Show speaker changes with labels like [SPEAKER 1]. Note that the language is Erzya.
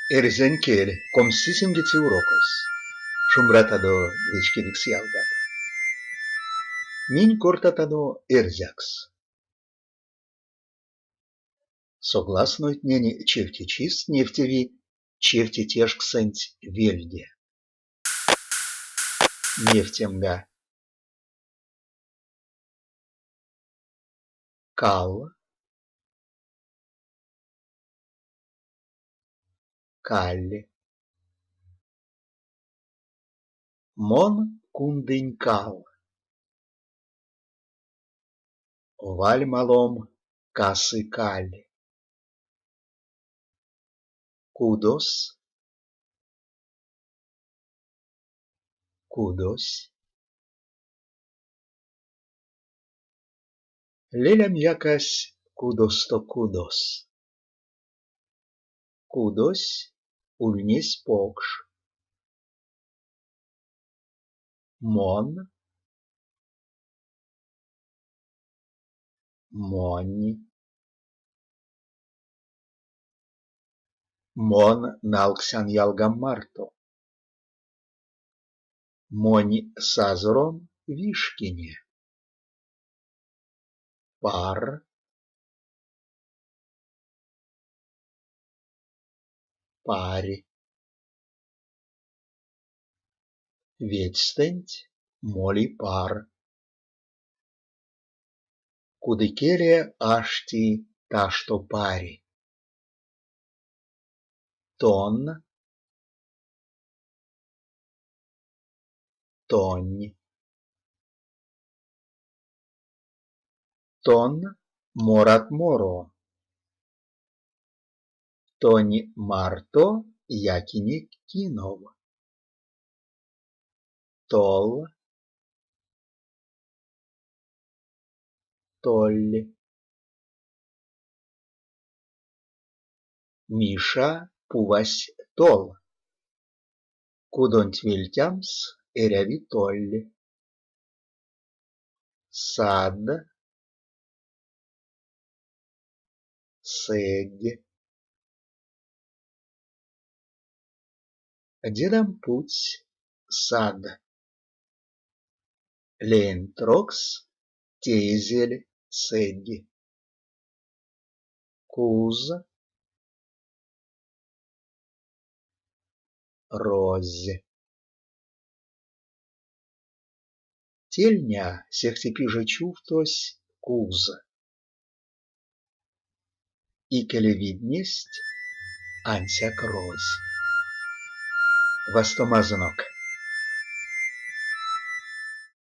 [SPEAKER 1] Эрзянь кель, 29-це урокось. Шумбратадо, вечкевикс ялгат! Минь кортатано эрзякс. Согласнойтнень чевтечист невтеви чевте тешксэнть вельде. Невтемга. Кал. Каль. Мон кундынь кал. Вальмалом касы каль. Кудос. Кудось. Лелям якась кудосто кудос. Кудось ульнесь покш. Мон. Монь. Мон налксян ялгам марто. Монь сазором вишкине. Пар. Парь. Ведьстэнть моли пар. Кудыкеле ашти ташто парь. Тон. Тонь. Тон морат моро. Тонь марто якинек кинов. Тол. Толь. Миша пувась тол. Кудонть вельтямс эряви толь. Сад. Сэдь. Дедам путсь сад. Леенть трокс теезель сэдь. Куз. Розь. Тельня сехте пиже чувтось куз. Икеле виднесть ансяк розь. Вастомазонок!